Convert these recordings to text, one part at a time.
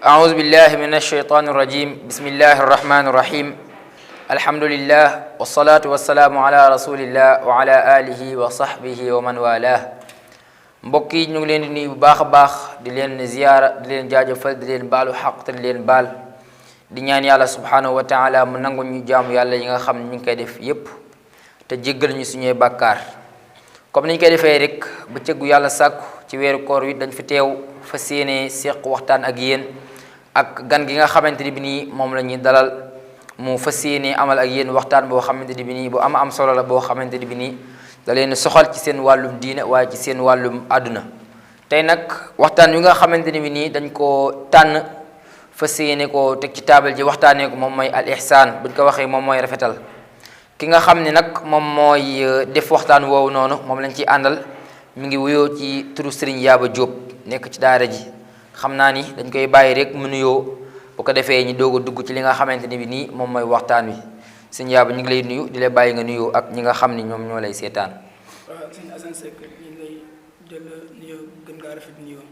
أعوذ بالله من الشيطان الرجيم بسم الله الرحمن الرحيم الحمد لله والصلاة والسلام على رسول الله وعلى آله وصحبه ومن والاه mbokk yi ñu ngi leen di nuyu bu baax a baax di leen ziyaara di leen jaajëfal di leen baalu xaq te di leen baal di ñaan yàlla subhanahu wa taala mu nangu ñu jaamu yàlla yi nga xam ne ñu ngi koy def yépp te jéggal ñu suñuy bàkkaar comme ni ñu koy defee rek bëccëgu yàlla sàkku ci weeru koor wi dañ fi teew fas yéene seq waxtaan ak yéen ak gan gi nga xamante ni bi nii moom la ñuy dalal mu fas yéene amal ak yéen waxtaan boo xamante ni bi nii bu am solo la boo xamante ni bi nii da leen soxal ci seen wàllum diine waaye ci seen wàllum àdduna tey nag waxtaan wi nga xamante ni bi nii dañ koo tànn fas yéene ko teg ci taabal ji waxtaanee ko moom mooy al ihsaan buñ ko waxee moom mooy rafetal ki nga xam ne nag moom mooy def waxtaan woowu noonu moom lañ ciy àndal mi ngi wuyoo ci turu Serigne Yaba Diop nekk ci daara ji xam naa ni dañ koy bàyyi rek mu nuyoo bu ko defee ñu doog a dugg ci li nga xamante ni bi nii moom mooy waxtaan wi sëñ Yaba ñu ngi lay nuyu di la bàyyi nga nuyoo ak ñi nga xam ni ñoom ñoo lay seetaan. waaw sëñ Assane Seck ñu ngi lay jël nuyoo gën ngaa rafet nuyoo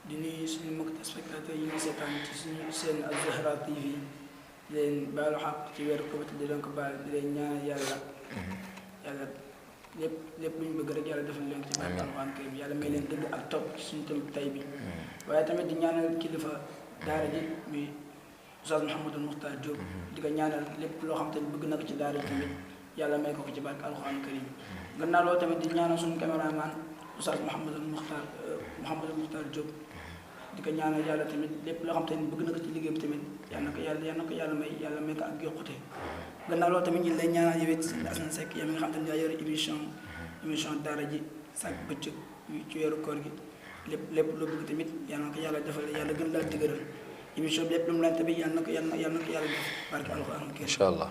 di nuyu suñu mbokk spectateurs yi ñu seetaan ci suñu seen Al Zahra TV di leen baalu xaq ci weeru koor di leen ko baal di leen ñaan yàlla lépp lu ñu bëgg rek yàlla defal leen ci barke Alxuraan kariim yàlla may leen dëgg ak topp ci suñu tam tay bi waaye tamit di ñaanal kilifa daara ji muy Oustaz Mouhamadou Mokhtar Diop di ko ñaanal lépp loo xam te ne bëgg na ko ci daara ji tamit yàlla may ko ci barke Alxuraan kariim gannaaw loolu tamit di ñaanal suñu caméraman Oustaz Mouhamadou Mokhtar Diop di ko ñaanal yàlla tamit lépp loo xam te ne bëgg na ko ci liggéey bi tamit yàlla na ko yàlla may ko ak yokkute gannaaw loolu tamit ñu lay ñaanal yow it sëñ Assane Seck yow mi nga xam te ne yaa yor émission daara ji sàkk bëccëg ci weeru koor gi lépp loo bëgg tamit yàlla na ko yàlla defal yàlla gën laa dëgëral émission bi lépp lu mu laan tamit yàlla na ko yàlla def barke alxuraan incha allah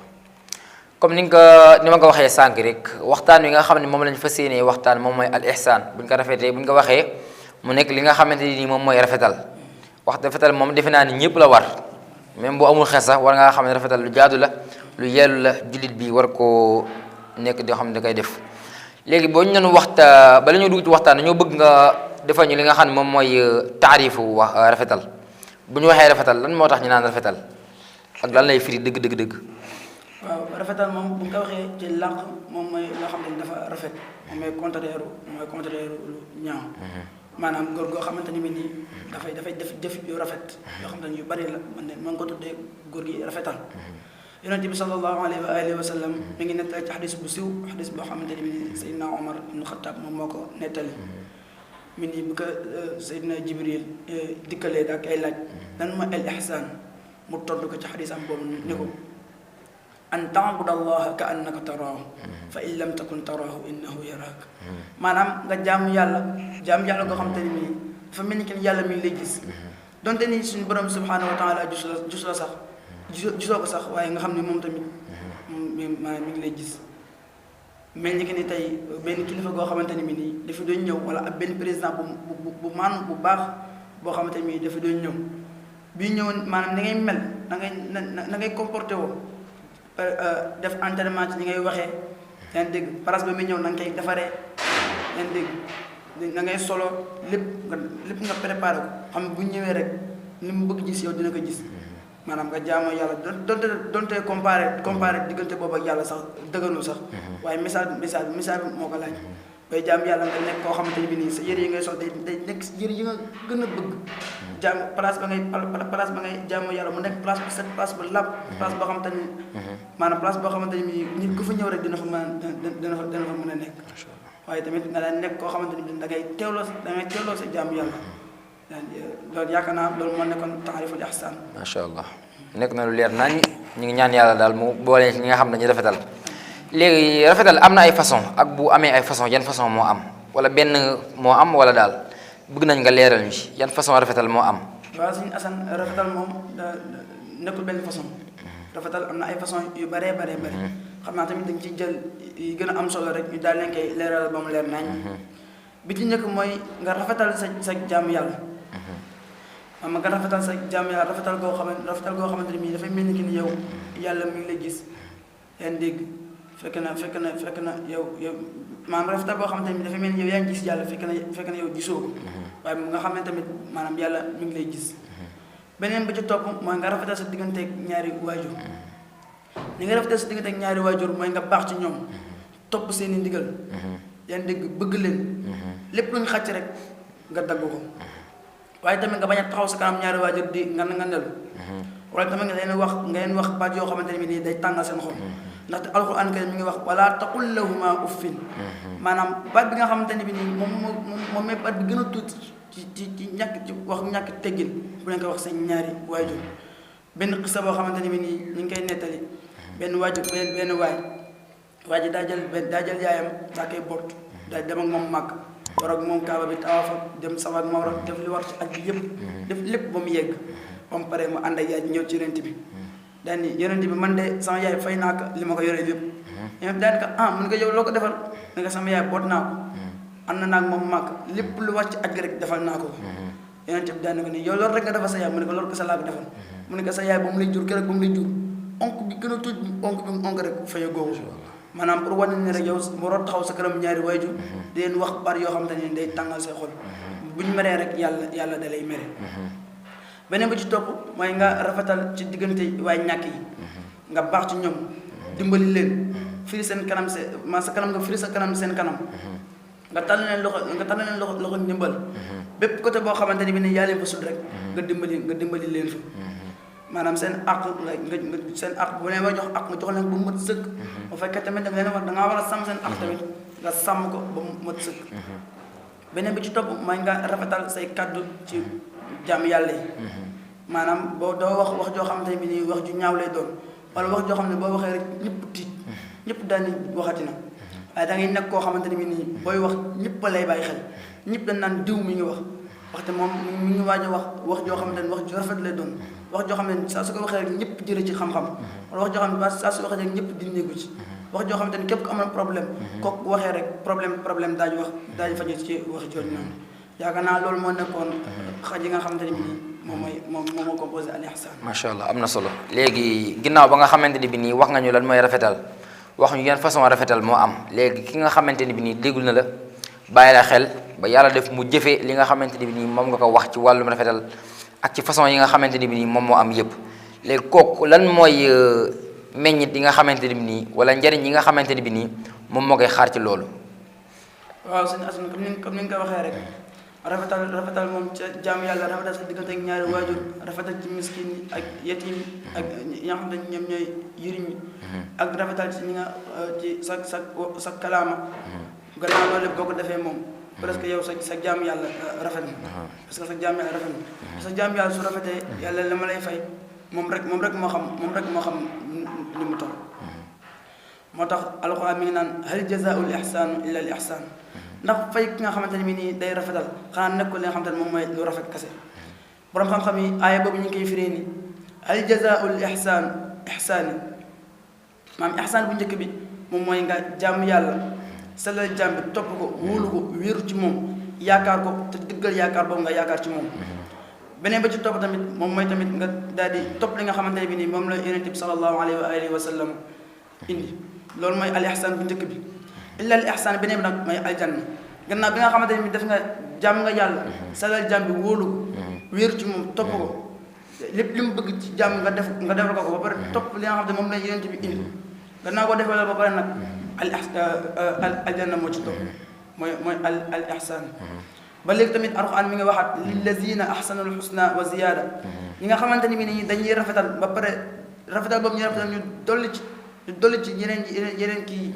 comme ni ma ko waxee sànq rek waxtaan wi nga xam ne moom lañ fas yéenee waxtaan moom mooy al ihsaan buñ ko rafetee buñ ko waxee mu nekk li nga xamante ni moom mooy rafetal rafetal moom defe naa ni ñëpp la war même bu amul xel sax war ngaa xam ne rafetal lu jaadu la lu yellu la jullit bi war koo nekk di xam ne da koy def léegi boo ñu doon bala ñu dugg ci waxtaan dañoo bëgg nga defal ñu li nga xam ne moom mooy taarifu wax rafetal bu ñu waxee rafetal lan moo tax ñu naan rafetal ak lan lay firi dëgg. waaw rafetal moom bu nga ko waxee ci lànq moom mooy loo xam ne dafa rafet moom mooy contraire lu ñaaw maanaam góor goo xamante ni bi nii dafay def jëf yu rafet yoo xamante ni yu bari la man nga ko tuddee góor gi rafetal yonent bi sallallahu alayhi wa alihi wa sallam mi ngi nettali ci xadis bu siw xadis boo xamante ni bi nii Seydina Omar ibnu Xattaab moom moo ko nettali mi ni bu ko Seydina Jibril dikkalee ak ay laaj lan mooy al ihsaan mu tontu ko ci xadis am boobu ni ko an ta'buda allaha ka annaka taraahu fa in lam takun taraahu innahu yaraak maanaam nga jaamu yàlla goo xamante ni nii dafa mel ni que yàlla mi ngi lay gis donte ni suñu borom subhanahu wa taala gis la sax gisoo ko sax waaye nga xam ne moom tamit mi ngi lay gis mel ni que ni tey benn kilifa goo xamante ni nii dafa doon ñëw wala ab benn président bu maanu bu baax boo xamante ni dafa doon ñëw bii ñëw maanaam na ngay mel na ngay comporté woo def entraînement ci ñi ngay waxee yaa ngi dégg place ba muy ñëw na nga koy defaree yaa ngi dégg na ngay solo lépp nga préparé ko xam ne bu ñëwee rek ni mu bëgg gis yow dina ko gis maanaam nga jaamoo yàlla donte comparé diggante boobu ak yàlla sax dëgganul sax waaye message bi moo ko laaj bay jaam yàlla nga nekk koo xamante ni bi nii sa yëre yi ngay sol day nekk yëre yi nga gën a bëgg jaam place ba ngay jaamoo yàlla mu nekk place bu set place bu lab place boo xamante ni maanaam place boo xamante ni bi nit ku fa ñëw rek dina fa mën a nekk waaye tamit nga daan nekk koo xamante ni bi da ngay teewloo sa jaamu yàlla loolu yaakaar naa loolu moo nekkoon taariful ihsaan macha allah nekk na lu leer nañ ñu ngi ñaan yàlla daal mu boole ñi nga xam ne dañuy rafetal léegi rafetal am na ay façon ak bu amee ay façon yan façon moo am wala benn moo am wala daal bëgg nañ nga leeral ñu ci yan façon rafetal moo am. waaw suñu Assane rafetal moom nekkul benn façon rafetal am na ay façon yu bëree xam naa tamit dañ ci jël yi gën a am solo rek ñu daal leen koy leeral ba mu leer nañ bi ci njëkk mooy nga rafetal sa jaamu yàlla xam nga rafetal sa jaamu yàlla rafetal goo xamante ni dafay mel ni ki ni yow yàlla mi ngi lay gis yaa ngi dégg fekk na yow maanaam rafetal boo xamante ni dafa mel ni yow yaa ngi gis yàlla fekk na yow gisoo ko waaye nga xam ne tamit maanaam yàlla mi ngi lay gis beneen ba ci topp mooy nga rafetal sa digganteeg ñaari waajur li nga rafetal sa digganteeg ñaari waajur mooy nga baax ci ñoom topp seen i ndigal yaa ngi dégg bëgg leen lépp lu ñu xàcc rek nga dagg ko waaye tamit nga bañ a taxaw sa kanam ñaari waajur di nga ndelu wala tamit nga leen wax baat yoo xamante ne bi nii day tàngal seen xol ndaxte alxuraan karim mi ngi wax wala taqul lahuma uffin maanaam baat bi nga xamante ne bi nii moom mooy baat bi gën a tuuti ci ñàkk teggin bu leen koy wax seen ñaari waajur benn xisa boo xamante ne bi nii ñu ngi koy nettali benn waaj daa jël yaayam daa koy bort daa dem ak moom màgg war ak moom kaaba bi tawaaf ak dem safa ak mawra def li war ci ak bi yëpp def lépp ba mu yegg ba mu pare mu ànd ak yaay ñëw ci yonent bi daan ni yonent bi man de sama yaay fay naa ko li ma ko yoree lépp yonent daan ko mun nga yow loo ko defal ne nga sama yaay boot naa ko ànd naa ak moom màgg lépp lu war ci aj rek defal naa ko yonent bi daan ko ni yow loolu rek nga defal sa yaay mu ne ko loolu ko sa laa ko defal mu ne ko sa yaay ba mu lay jur keroog ba mu lay jur onk bi gën a tuuti onk bi mu onk rek faye googu maanaam pour wane ne rek yow waroo taxaw sa kanam ñaari waajur di leen wax bar yoo xamante ne day tàngal say xol buñ meree rek yàlla da lay mere beneen ba ci topp mooy nga rafetal ci diggante waaye ñàkk yi nga baax ci ñoom dimbali leen firi seen kanam sa kanam nga firi sa kanam seen kanam nga tànn leen loxo ndimbal bépp côté boo xamante ne bi ne yaa leen fa sud rek nga dimbali leen fa maanaam seen àq seen àq bu leen war jox àq nga jox leen ba mu mat sëkk bu fekkee tamit da nga leen wax da ngaa war a sàmm seen àq tamit nga sàmm ko ba mu mat sëkk beneen bi ci topp mooy nga rafetal say kàddu ci jaam yàlla yi maanaam boo doo wax joo xamante ne bi nii wax ju ñaaw lay doon wala wax joo xam ne boo waxee rek ñëpp tiit ñëpp daani waxati na waaye da ngay nekk koo xamante ne bi nii booy wax ñëpp lay bàyyi xel ñëpp dañ naan diw mi ngi waxte moom mi ngi waaj a wax joo xamante ne wax ju rafet lay doon wax joo xam ne saa su ko waxee rek ñëpp jëre ci xam-xam wala wax joo xam ne saa su waxee rek ñëpp dindeegu ci wax joo xamante ne képp ku amoon problème kooku bu waxee rek problème daañu faju ci wax jooju noonu yaakaar naa loolu moo nekkoon xaj yi nga xamante ne bii moom moo composé al ihsan. macha allah am na solo léegi ginnaaw ba nga xamante ne bi nii wax nga ñu lan mooy rafetal wax ñu yan façon rafetal moo am léegi ki nga xamante ne bi nii déggul na la bàyyi la xel ba yàlla def mu jëfee li nga xamante ne bi nii moom nga ko wax ci wàllum rafetal ak ci façon yi nga xamante ne bi nii moom moo am yëpp léegi kooku lan mooy meññit yi nga xamante ne bi nii wala njariñ yi nga xamante ne bi nii moom moo koy xaar ci loolu. waaw sëñ Assane comme ni nga ko waxee rek rafetal moom ca jaamu yàlla rafetal sa diggante ak ñaari waajur rafetal ci miskin yi ak yetim ak ñi nga xam ne ñoom ñooy yëriñ ak rafetal ci ñi nga ci sa kalaama gannaaw loolu lépp boo ko defee moom presque yow sa jaamu yàlla rafet na parce que sa jaamu yàlla rafet na sa jaamu yàlla su rafetee yàlla la ma lay fay moom rek moo xam li mu toll moo tax alxuraan mi ngi naan hal jazaa'ul ihsaanu illa al ihsaan ndax fay ki nga xamante ne bi nii day rafetal xanaa nekkul li nga xamante ne moom mooy lu rafet kese borom xam-xam yi aaya boobu ñu ngi koy firee ni hal jazaa'ul ihsaani maam ihsaan bu njëkk bi moom mooy nga jaamu yàlla sellal jaam bi topp ko wóolu ko wéeru ci moom yaakaar ko te dëggal yaakaar boobu nga yaakaar ci moom beneen ba ci topp tamit moom mooy tamit nga daal di topp li nga xamante ne bi nii moom la yonent bi sallallahu alayhi wa sallam indi loolu mooy al ihsaan bu njëkk bi illa al ihsaan beneen bi nag mooy aljanna gannaaw bi nga xamante ne bi def nga jàmm nga yàlla sellal jaam bi wóolu ko wéeru ci moom topp ko lépp li mu bëgg ci jàmm nga defal ko ba pare topp li nga xamante ne moom la yonent bi indi gannaaw ko defal ba pare nag aljanna moo ci topp mooy al ihsaan ba léegi tamit alxuraan mi ngi waxaat lillazina ahsanul husna wa ziyaada ñi nga xamante ni bi nii dañuy rafetal ba pare rafetal boobu ñu rafetal ñu dolli ci yeneen kii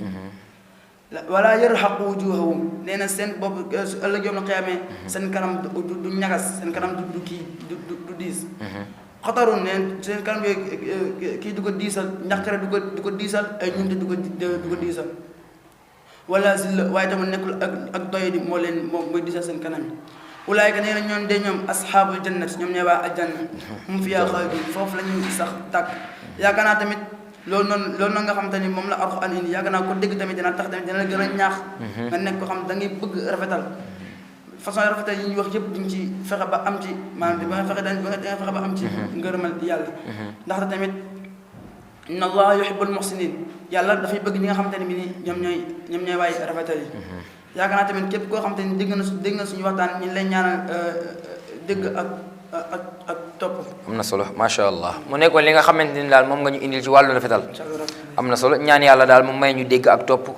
wala yarhaqu wujuhahum nee na seen bopp su ëllëg yoom na xiyaamee seen kanam du ñagas seen kanam du kii du diis xatarun neen seen kanam yooyu kii du ko diisal njaqare du ko diisal ay ñunte du ko diisal wala zilla waaye tamit nekkul ak doy di mooy diisal seen kanam yi ulaayka nee na ñoom de ñoom asxaabul jannat ñoom ñooy waa aljanna hum fiyaa xaalidun foofu la ñuy sax tàkk yaakaar naa tamit loolu noonu nga xam te ni moom la alxuraan indi yaakaar naa ko dégg tamit dina tax tamit dina la gën a ñaax nga nekk ko xam da ngay bëgg rafetal façon rafetal yi ñuy wax yëpp diñ ci fexe ba am ci maanaam da nga fexe ba am ci ngërëmal yàlla ndaxte tamit inna allaha yuhibbul muhsinin yàlla dafay bëgg ñi nga xamante ne bi ni ñoom ñooy waay rafetal yi yaakaar naa tamit képp koo xamante ni dégg na suñu waxtaan ñu lay ñaanal dégg ak topp. am na solo macha allah mu nekkoon li nga xamante ni daal moom nga ñu indil ci wàllu rafetal am na solo ñaan yàlla daal mu may ñu dégg ak topp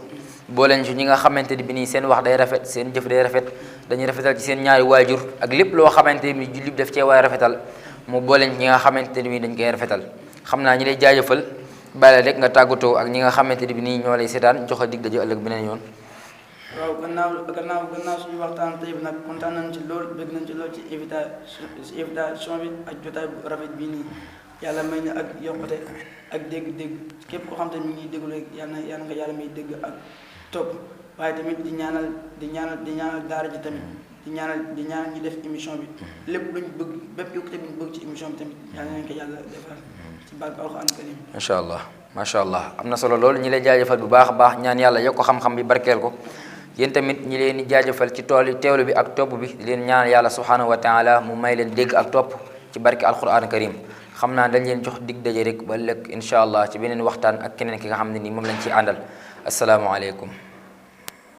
booleen ci ñi nga xamante ni bi nii seen wax day rafet seen jëf day rafet dañuy rafetal ci seen ñaari waajur ak lépp loo xamante ni jullit daf cee waay rafetal mu booleen ci ñi nga xamante ni bi dañ koy rafetal xam naa ñi lay jaajëfal bàyyi rek nga tàggatoo ak ñi nga xamante ni bi nii ñoo lay seetaan jox a dig daje ëllëg beneen yoon. waaw gannaaw suñu waxtaan tey bi nag kontaan nañ ci lool bëgg nañ ci lool ci invitation bi ak jotaay bu rafet bii nii yàlla may na ak yokkute ak dégg-dégg képp koo xam te mi ngi déglu rek yàlla nga yàlla may dégg ak topp waaye tamit di ñaanal daara ji tamit di ñaanal ñu def émission bi lépp luñ bëgg bépp yokkute bi ñu bëgg ci émission bi tamit yàlla nañ ko yàlla defal ci barke Alxuraan karim. macha allah am na solo lool ñi lay jaajëfal bu baax a baax ñaan yàlla yokk ko xam-xam bi barkeel ko yéen tamit ñi leen di jaajëfal ci teewlu bi ak topp bi di leen ñaan yàlla subhanahu wa taala mu may leen dégg ak topp ci barke alquran karim xam naa dañ leen jox dig daje rek ba ëllëg incha allah ci beneen waxtaan ak keneen ki nga xam ne nii moom lañ ciy àndal asalaamualeykum